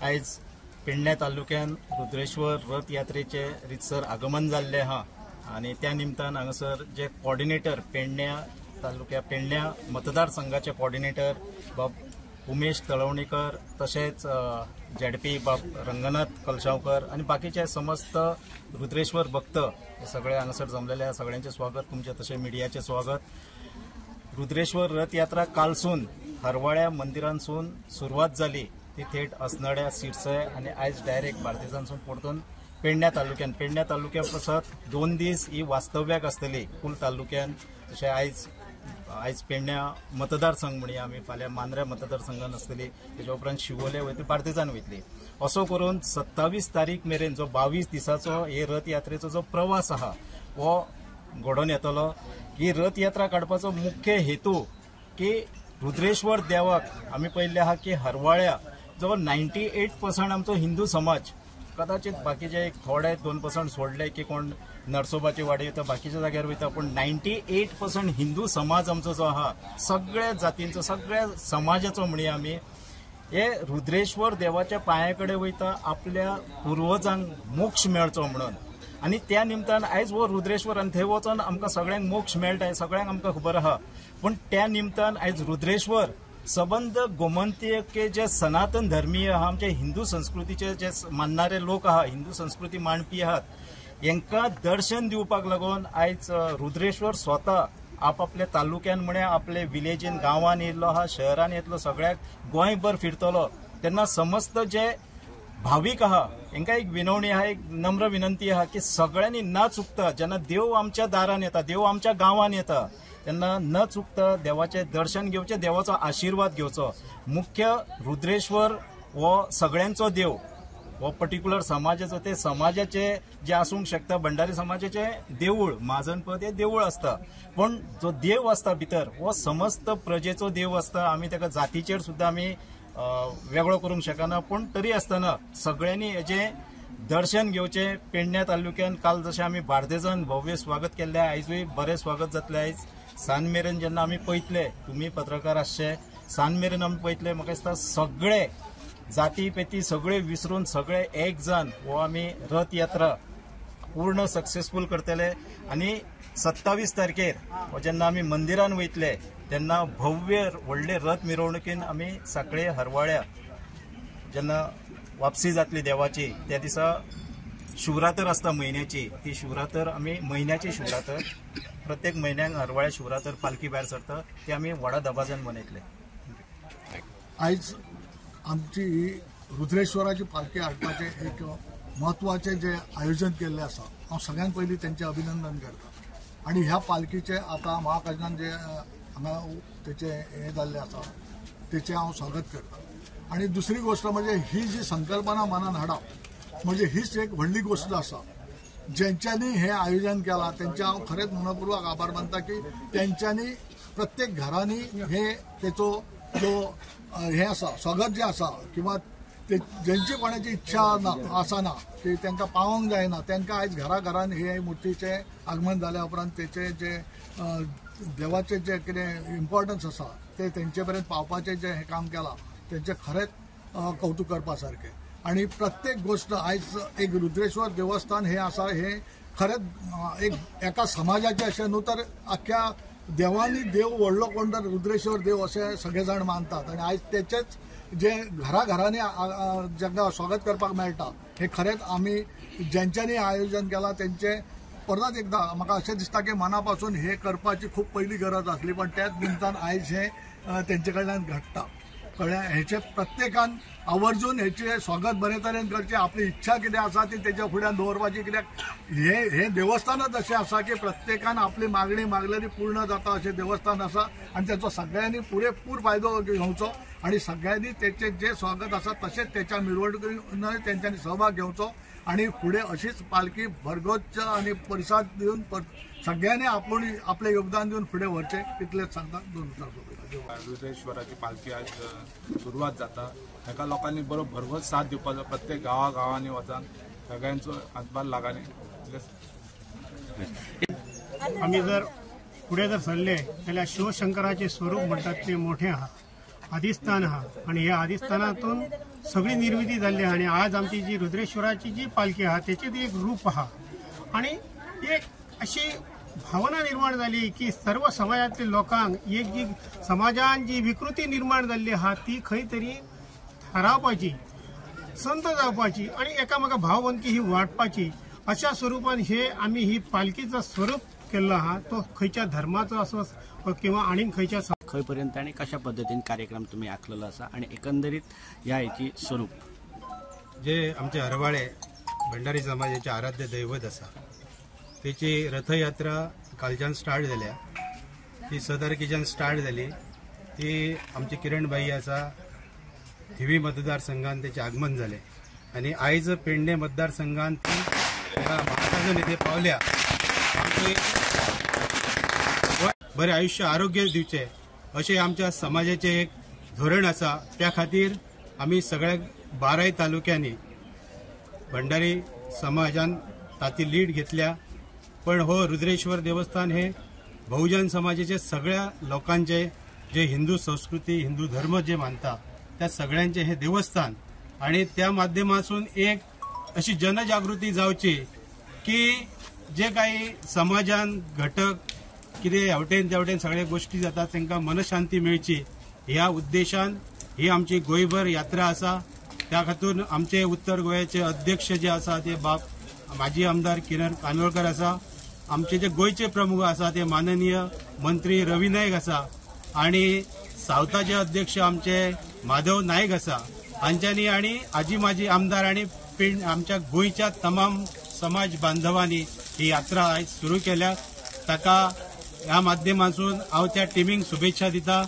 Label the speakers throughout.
Speaker 1: आयज पेडण्या तालुक्यान रुद्रेश्वर रथ यात्रेचे रितसर आगमन जाल्लें आहा आनी त्या निमतान हांगासर जे कॉर्डिनेटर पेडण्या तालुक्या पेडण्या मतदारसंघाचे कॉर्डिनेटर बाब उमेश तळवणेकर, तशेंच झेडपी बाब रंगनाथ कलशावकर आनी बाकीचे समस्त रुद्रेश्वर भक्त हे सगळे हांगासर जमलेले आहा. सगळ्यांचे स्वागत, तुमचे तशें मिडियाचें स्वागत. रुद्रेश्वर रथ यात्रा कालसून हरवाळ्या मंदिरांसून सुरवात जाली, ती थेट असनड्या सिरसय आनी आयज डायरेक्ट बार्देजांसून परतून पेडण्या तालुक्यान. पेडण्या तालुक्या पासत 2 दीस ही वास्तव्याक आसतली फूल तालुक्यान. तशें आयज पेडण्या मतदारसंघ म्हणया आमी, फाल्यां मांद्र्या मतदारसंघान आसतली, तेच्या उपरांत शिवोले वयतली, बार्देजान वयतली. असो करून 27 तारीख मेरेन जो 22 दिसाचो हे रथ यात्रेचो जो प्रवास आहा हो घडोवन येतलो. ही रथ यात्रा काडपाचो मुख्य हेतू की रुद्रेश्वर देवाक आमी पळयल्लें आहा की हरवाळ्या जो 98% आमचो हिंदू समाज, कदाचित बाकीचे एक थोडे 2% सोडले की कोण नरसोबाची वाडी वयता, बाकीच्या जाग्यार वयता, पूण 98% हिंदू समाज आमचो जो आहा सगळ्या जातींचो सगळ्या समाजाचो म्हणया आमी, हे रुद्रेश्वर देवाच्या पांया कडेन वयता आपल्या पुर्वजांक मोक्ष मेळचो म्हणून. आनी त्या निमतान आयज हो रुद्रेश्वर आनी थंय वचोन आमकां सगळ्यांक मोक्ष मेळटा, सगळ्यांक आमकां खबर आहा. पूण त्या निमतान आयज रुद्रेश्वर सबंद गोमंतके जे सनातन धर्मीय आहा, आमचे हिंदू संस्कृतीचे जे मानणारे लोक आहा, हिंदू संस्कृती मांडपी आहात, हेंकां दर्शन दिवपाक लागून आयज रुद्रेश्वर स्वता आपापल्या तालुक्यान म्हळ्यार आपले विलेजीन गांवान येयल्लो आहा, शहरान येतलो, सगळ्याक गोंयभर फिरतलो. तेन्ना समस्त जे भावीक आहा हेंकां एक विनवणी आहा, एक नम्र विनंती आहा की सगळ्यांनी न चुकता जेन्ना देव आमच्या दारान येता, देव आमच्या गांवान येता, तेन्ना न चुकता देवाचें दर्शन घेवचें, देवाचो आशिर्वाद घेवचो. मुख्य रुद्रेश्वर हो सगळ्यांचो देव, हो पर्टिक्युलर समाजाचो, ते समाजाचे जे आसूंक शकता भंडारी समाजाचे देवूळ महाजनपद हे देवूळ आसता, पूण जो देव आसता भितर हो समस्त प्रजेचो देव आसता. आमी ताका जातीचेर सुद्दां आमी वेगळो करूंक शकना, पूण तरी आसतना सगळ्यांनी हेजें दर्शन घेवचें. पेडण्या तालुक्यान काल जशें आमी बार्देजान भव्य स्वागत केल्लें, आयजूय बरें स्वागत जातलें. आयज सांज मेरेन जेन्ना आमी पळयतले, तुमी पत्रकार आसचे, सांज मेरेन आमी पळयतले, म्हाका दिसता सगळे जाती पेती सगळे विसरून सगळे एक जावन हो आमी रथ यात्रा पूर्ण सक्सेसफूल करतले. आनी 27 तारखेर हो जेन्ना आमी मंदिरान वयतले तेन्ना भव्य व्हडले रथ मिरवणुकीन आमी सगळे हरवाळ्या जेन्ना वापसी जातली देवाची, त्या दिसा शिवरात्र आसता म्हयन्याची, ती शिवरात्र आमी म्हयन्याची शिवरात्र प्रत्येक म्हयन्याक हरवाळ्या शिवरात्र पालखी भायर सरता, ती आमी व्हडा दबाज्यान मनयतले.
Speaker 2: आयज आमची ही रुद्रेश्वराची पालखी हाडपाचें एक म्हत्वाचें जें आयोजन केल्लें आसा, हांव सगळ्यांत पयलीं तेंचें अभिनंदन करता. आनी ह्या पालखीचें आतां महाकाजनान जें हांगा तेचें हें जाल्लें आसा तेचें हांव स्वागत करता. आनी दुसरी गोश्ट म्हणजे ही जी संकल्पना मनान हाडप म्हणजे हीच एक व्हडली गोश्ट आसा. जेंच्यांनी हें आयोजन केलां तेंचें हांव खरेंच मनपूर्वक आभार मानता की तेंच्यांनी प्रत्येक घरांनी हे तेचो जो हें आसा स्वागत जें आसा किंवा ते जेंची कोणाची इच्छा ना आसना की तांकां पावोंक जायना, तांकां आयज घरा घरान हे मुर्तीचें आगमन जाल्या उपरांत तेचें जें देवाचें जें कितें इम्पॉर्टन्स आसा तें तेंचे पर्यंत पावपाचें जें हें काम केलां तेंचें खरेंच कौतूक करपा सारकें. आनी प्रत्येक गोश्ट आयज एक रुद्रेश्वर देवस्थान हें आसा हें खरेंच एक एका समाजाचें अशें न्हू तर आख्ख्या देवांनी देव व्हडलो कोण तर रुद्रेश्वर देव अशें सगळे जाण मानतात. आनी आयज तेचेच जे घरा घरांनी जांकां स्वागत करपाक मेळटा हें खरेंच आमी जेंच्यांनी आयोजन केलां तेंचें परत एकदां म्हाका अशें दिसता की मना पासून हें करपाची खूब पयली गरज आसली, पण त्याच निमतान आयज हें तेंचे कडल्यान घडटा. कळ्ळें, हेचें प्रत्येकान आवर्जून हेचें स्वागत बरे तरेन करचें, आपली इच्छा कितें आसा ती तेच्या फुड्यान दवरपाची, कित्याक हें हें देवस्थानच अशें आसा की प्रत्येकान आपली मागणी मागलेली पूर्ण जाता अशें देवस्थान आसा आनी तेचो सगळ्यांनी पुरेपूर फायदो घेवचो आनी सगळ्यांनी तेचें जें स्वागत आसा तशेंच तेच्या मिरवणुकीन तेंच्यांनी सहभाग घेवचो आनी फुडें अशीच पालखी भरगच्च आनी परिसाद दिवन सगळ्यांनी आपूण आपलें योगदान दिवन फुडें व्हरचें इतलेंच सांगता. 2 उतरां.
Speaker 3: रुद्रेश्वराची पालखी आज सुरवात जाता, ताका लोकांनी बरो भरघोस साथ दिवपाचो, प्रत्येक गांवा गांवांनी वचून सगळ्यांचो हातभार लागानी.
Speaker 4: आमी जर फुडें जर सरले जाल्यार शिवशंकराचें स्वरूप म्हणटात तें मोठें आहा आदिस्थान आहा आनी ह्या आदिस्थानातून सगळी निर्मिती जाल्ली आहा आनी आज आमची जी रुद्रेश्वराची जी पालखी आहा तेचें ती एक रूप आहा आनी एक अशी भावना निर्माण जाली की सर्व समाजांतल्या लोकांक एक जी समाजान जी विकृती निर्माण जाल्ली आहा ती खंय तरी थारावपाची, संत जावपाची आनी एकामेका भावबंदकी ही वाडपाची अशा स्वरूपान हे आमी ही पालखीचो स्वरूप केल्लो आहा. तो खंयच्या धर्माचो आसो किंवा आनीक खंयच्या
Speaker 5: खंयपर्यंत आनी कशा पद्दतीन कार्यक्रम तुम्ही आखलेलो आसा आनी एकंदरीत ह्या हेची स्वरूप
Speaker 6: जे आमचे हरवाळे भंडारी समाजाचे आराध्य दैवत आसा तेची रथयात्रा कालच्यान स्टार्ट जाल्या. ती 6 तारखेच्यान स्टार्ट जाली. ती आमची किरण बाई आसा थिवी मतदारसंघान तेचें आगमन जालें आनी आयज पेडणे मतदारसंघान ती महाराजन इथे पावल्या. बरें आयुष्य आरोग्य दिवचें अशें आमच्या समाजाचें एक धोरण आसा. त्या खातीर आमी सगळ्या 12 तालुक्यांनी भंडारी समाजान ताची लीड घेतल्या. पण हो रुद्रेश्वर देवस्थान हे बहुजन समाजाचे सगळ्या लोकांचे जे हिंदू संस्कृती हिंदू धर्म जे मानता त्या सगळ्यांचे हे देवस्थान आणि त्या माध्यमातून एक अशी जनजागृती जावची की जे काही समाजान घटक कितें हेवटेन तेवटेन सगळे गोष्टी जातात तांकां मनशांती मेळची ह्या उद्देशान ही आमची गोंयभर यात्रा आसा. त्या खातीर आमचे उत्तर गोंयाचे अध्यक्ष जे आसा ते बाब माजी आमदार किरण कानोळकर आसा, आमचे जे गोंयचे प्रमुख आसा ते माननीय मंत्री रवी नायक आसा आनी सावथाचे अध्यक्ष आमचे माधव नायक आसा हांच्यांनी आनी आजी माजी आमदार आनी आमच्या गोंयच्या तमाम समाज बांधवांनी ही यात्रा आयज सुरू केल्या. ताका ह्या माध्यमातून हांव त्या टिमींक शुभेच्छा दिता,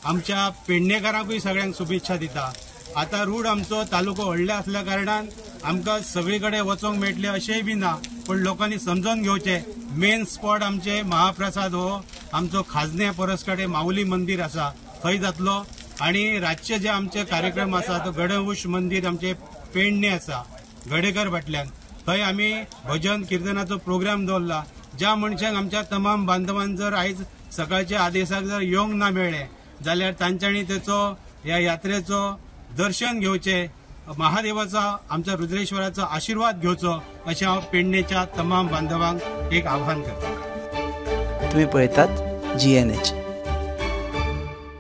Speaker 6: आमच्या पेडणेकारांकूय सगळ्यांक शुभेच्छा दिता. आतां रूड आमचो तालुको व्हडलो आसल्या कारणान आमकां सगळे कडेन वचोंक मेळटलें अशेंय बी ना, पूण लोकांनी समजून घेवचें. मेन स्पॉट आमचे महाप्रसाद हो आमचो खाजने परस कडेन माऊली मंदीर आसा थंय जातलो आनी रातचे जे आमचे कार्यक्रम आसा तो गडवूश मंदीर आमचे पेडणे आसा गडेकर फाटल्यान थंय आमी भजन किर्तनाचो प्रोग्राम दवरला. ज्या मनशांक आमच्या तमाम बांधवान जर आयज सकाळच्या आदेसाक जर येवंक ना मेळ्ळें जाल्यार तांच्यांनी तेचो ह्या यात्रेचो दर्शन घेवचें, महादेवाचा आमच्या रुद्रेश्वराचो आशीर्वाद घेवचो अशें हांव पेडणेच्या तमाम बांधवांक एक आव्हान करता.
Speaker 7: तुम्ही पळयतात GNH.